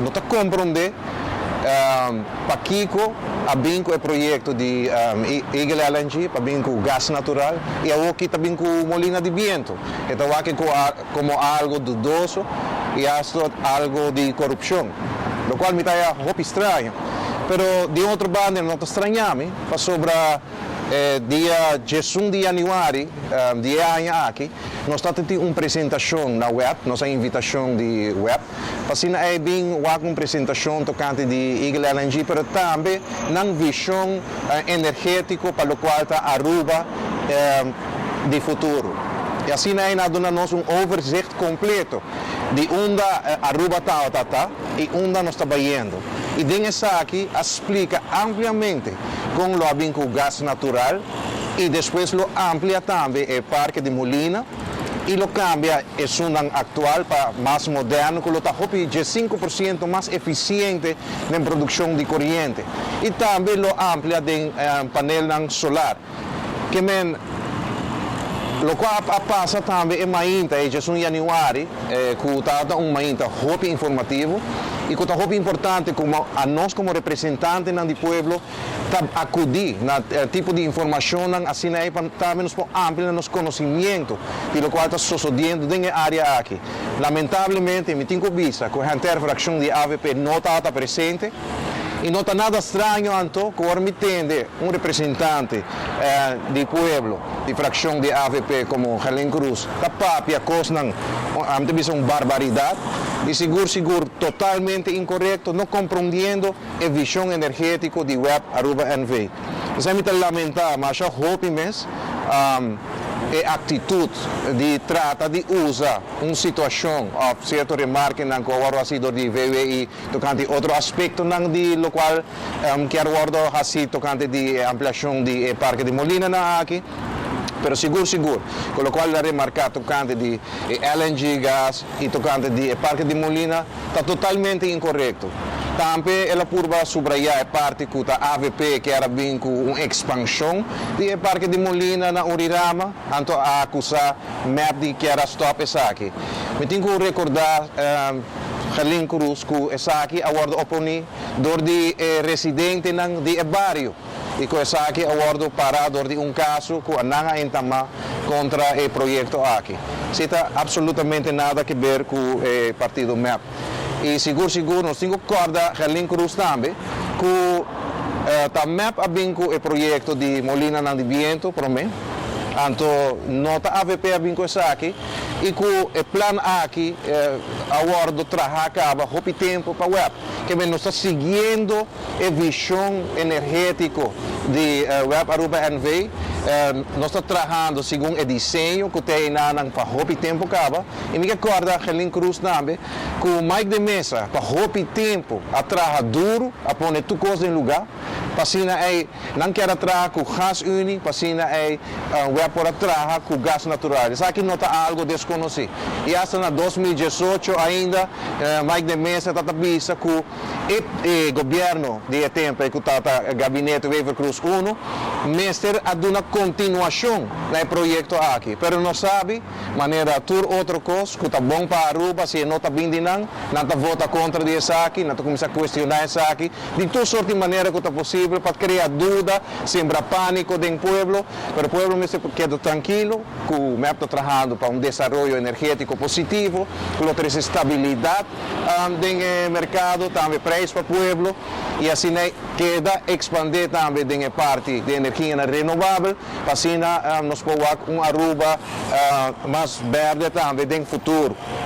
No ta comprende pakico a bin cu e proyecto di Eagle LNG, pa bin cu gas natural y aki ta bin cu molina di biento. E ta wak como algo dudoso y hasta algo di corupcion. Lo cual mi ta hopi straño. Pero di otro banda no ta straña mi, pasobra dia 11 di januari di aña aki, nos tabatin un presentacion na WEB, nos invitacion di WEB, asina e bin un presentacion tocante di Eagle LNG, pero tambe nan vision energetico pa locual ta Aruba di futuro. Y asina nan a duna nos un overzicht completo di unda Aruba ta y unda nos ta bayendo. Y den esaki a splica ampliamente con lo bin cu gas natural y despues lo amplia tambe e parke di molina y lo cambia esun actual pa mas moderno, cu ta 5% mas eficiente na produccion di coriente. Y tambe lo amplia di panel solar. Kiermen, locual a pasa tambe e mainta, e 1 di januari, cu ta un mainta hopi informativo y cu ta hopi importante como a nos como representante di pueblo ta acudi na tipo di informacion asina ey pa tambe nos amplia nos conocimento di locual ta sucediendo den e area aki. Lamentablemente, mi tin cu bisa cu e fraccion di AVP no ta presente y no ta nada straño anto, cu mi tende un representante di pueblo, di fraccion di AVP como Helen Cruz, ta papia cosnan, antes un barbaridad, y sigur sigur totalmente incorecto, no comprendiendo e vision energetico di WEB Aruba NV. Anto, mi ta lamenta, mas hopi mes, e actitud di trata di usa un situacion of cierto remarkenan cu awor a sido di VWI tocante otro aspectonan di locual kier wordo haci tocante di ampliacion di parke di molinanan aki. Pero sigur sigur, cu locual a remarca tocante di LNG gas y tocante di parke di molina, ta totalmente incorecto. Tambe el a purba subraya e parti cu ta AVP kier a bin cu un expansion di parke di molina na Urirama, anto a acusa MEP di kier a stop esaki. Mi tin cu recorda Gerlin Cruz cu esaki a wordo oponi door di residentenan di bario. Y cu esaki a wordo para door di un caso cu nan a entama contra e proyecto aki. Esey ta absolutamente nada di haber cu e partido MEP. Y sigur sigur nos tin cu corda Gerlin Cruz tambe cu ta MEP a bin cu e proyecto di molinanan di biento prome. Anto no ta AVP a bin cu esaki y cu e plan aki a wordo traha caba hopi tempo pa WEB. Kiermen, nos ta siguiendo e vision energetico di WEB Aruba NV. Nos ta trahando segun e diseño cu tin pa hopi tempo caba. Y mi kier corda Gerlin Cruz tambe cu Mike de Mesa pa hopi tempo a traha duro, a pone tur cos na lugar. P'asina ey nan kier traha cu Gasunie, p'asina ey WEB por traha cu gas natural. Esaki no ta algo desconoci. Y hasta na 2018 ainda Mike de Mesa ta bisa cu e gobierno di tempo cu ta gabinete Wever Croes 1 mester a duna continuacion na e proyecto aki. Pero nos sabi, manera tur otro cos, cu ta bon pa Aruba, si no ta bin di nan, nan ta vota contra di esaki, nan ta cuminsa cuestiona esaki, di tur sorto di manera cu ta posibel pa crea duda, sembra panico den pueblo, pero pueblo mester keda trankil, cu MEP ta trahando pa un desaroyo energetico positivo, cu lo trece estabilidad den mercado, tambe prijs pa pueblo, y asina keda expande tambe den parti di energia renobabel, pa asina nos por un Aruba mas berde tambe den futuro.